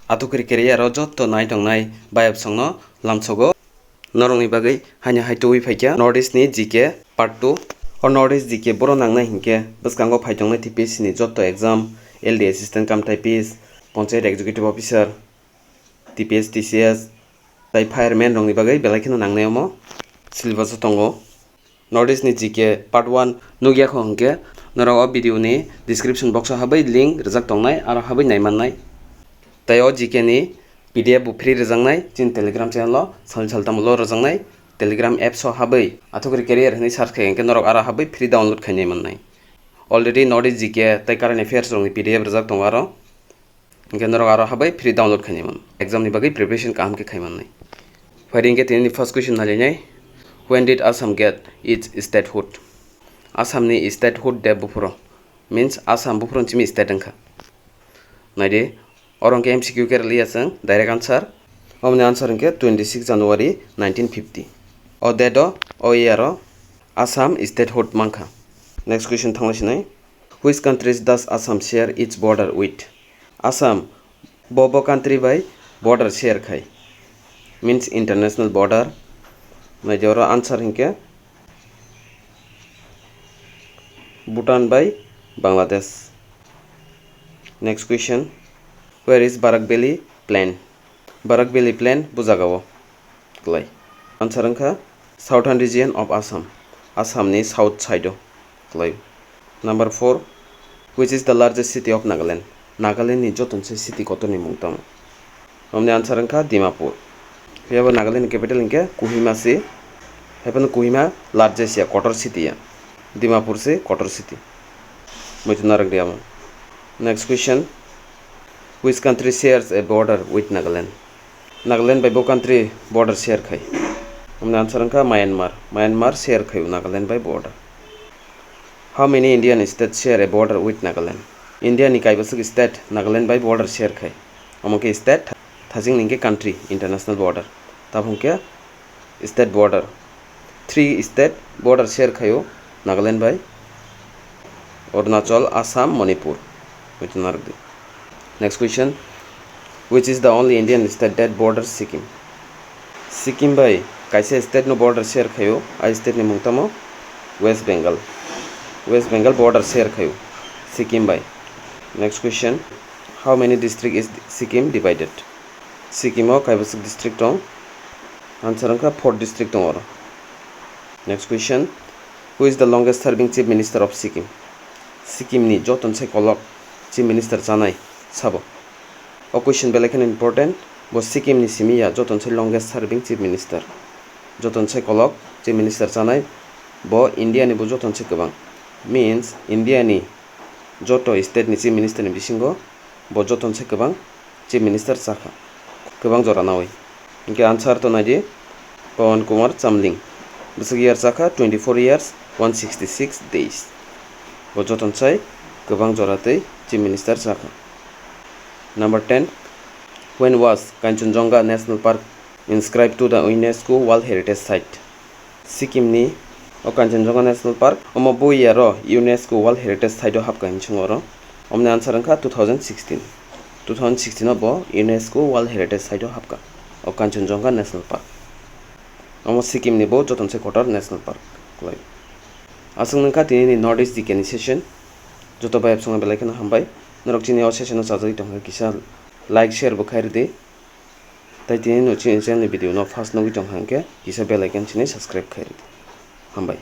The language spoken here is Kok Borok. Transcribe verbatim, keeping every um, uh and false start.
Atukri kere aro jotto nai tongnai bayapsongno lamsogo. Norokni bagwi haino hai tubui phaikha North East ni G K part two. O North East G K boro nangnai hinkhe bwskango phai tongnai T P S C ni jotto exam, L D assistant cum typist, panchayat executive officer, T P S, T C S, tai fireman rokni bagwi belai kheno nangnai omo syllabus o tongo. North East ni G K part one nukya kho hinkhe norok o video ni description box o habwi link rijak tongnai, aro habwi naimannai. Tai o G K ni P D F bo free rijaknai chini Telegram channel o, sal sal tamo lo rijaknai Telegram apps o habwi Atukri Career hinwi search khai hinkhe norok aro habwi free download khainai mannai. Already North East G K tai current affairs rokni P D F rijak tongo aro. Hinkhe norok aro habai free download khainai mano. Exam ni bagwi preparation kaham khe khai mannai. Phaidi hinkhe tini first question nailainai. When did Assam get its statehood? Assam ni statehood de buphuru. Means Assam buphuru simi state wngkha. Naidi, oro hinkhe M C Q khe rwliya chwng, direct answer. Omoni answer hinkhe twenty six January nineteen fifty. O date o, o year o Assam statehood mankha. Next question thanglai sinai. Which countries does Assam share its border with? Assam bo bo country bai border share khai, means international border. Naidi oro answer hinkhe Bhutan bai Bangladesh. Next question, where is Barak Valley Plain? Barak Valley Plain bo jaga o klai. Answer wngkha southern region of Assam, Assam ni south side o klai. Number four, which is the largest city of Nagaland? Nagaland ni joto se city kotor ni mung tamo? Omni answer wngkha Dimapur. Phiya bo Nagaland ni capital hinkhe Kohima se, haphano Kohima largest ya, kotor city ya. Dimapur se kotor city. Muitu narwk di amo. Next question, which country shares a border with Nagaland? Nagaland bai bo country border share khai? Omni answer wngkha Myanmar. Myanmar share khai o Nagaland bai border. How many Indian states share a border with Nagaland? India ni kaibaswk state Nagaland bai border share khai? Omo khe state, thajing ni hinkhe country, international border. Tabuk hinkhe state border. Three state border share khai o Nagaland bai, Arunachal, Assam, Manipur. Muitu narwk di. Next question, which is the only Indian state that borders Sikkim? Sikkim bai kaisa state no border share khai o, a state ni mung tamo? West Bengal. West Bengal border share khai o Sikkim bai. Next question, how many district is Sikkim divided? Sikkim o kaibaswk district tong? Answer wngkha four district tong oro. Next question, who is the longest serving chief minister of Sikkim? Sikkim ni joto se kolok chief minister chanai sabo? O question belai kheno important. Bo Sikkim ni simi ya joto se longest serving chief minister. Joto se kolok chief minister chanai bo India ni bo joto se kwbang. Means India ni joto state ni chief minister ni bisingo bo joto se kwbang chief minister chakha, kwbang jora nawi. Hinkhe answer to naidi, Pawan Kumar Chamling. Bwswk year chakha? Twenty four years, one sixty six days. Bo joto sai kwbang jora tei chief minister chakha. Number ten, when was Kanchenjunga National Park inscribed to the UNESCO World Heritage Site? Sikkim ni o Kanchenjunga National Park omo bo year o UNESCO World Heritage Site o hapkha hinwi swngo oro. Omni answer wngkha two thousand sixteen. Two thousand sixteen o bo UNESCO World Heritage Site o hapkha o Kanchenjunga National Park. Omo Sikkim ni bo joto se kotor national park klai. Aswk nungkha tini ni North East G K ni session. Joto bayapsongno belai kheno hambai. Norok chini o session o chajagwi tongkha kisa like share bo khai rwdi. Tai tini no chini channel ni video no first nugwi tongkha hinkhe kisa bell icon sini subscribe khai rwdi. Hambai.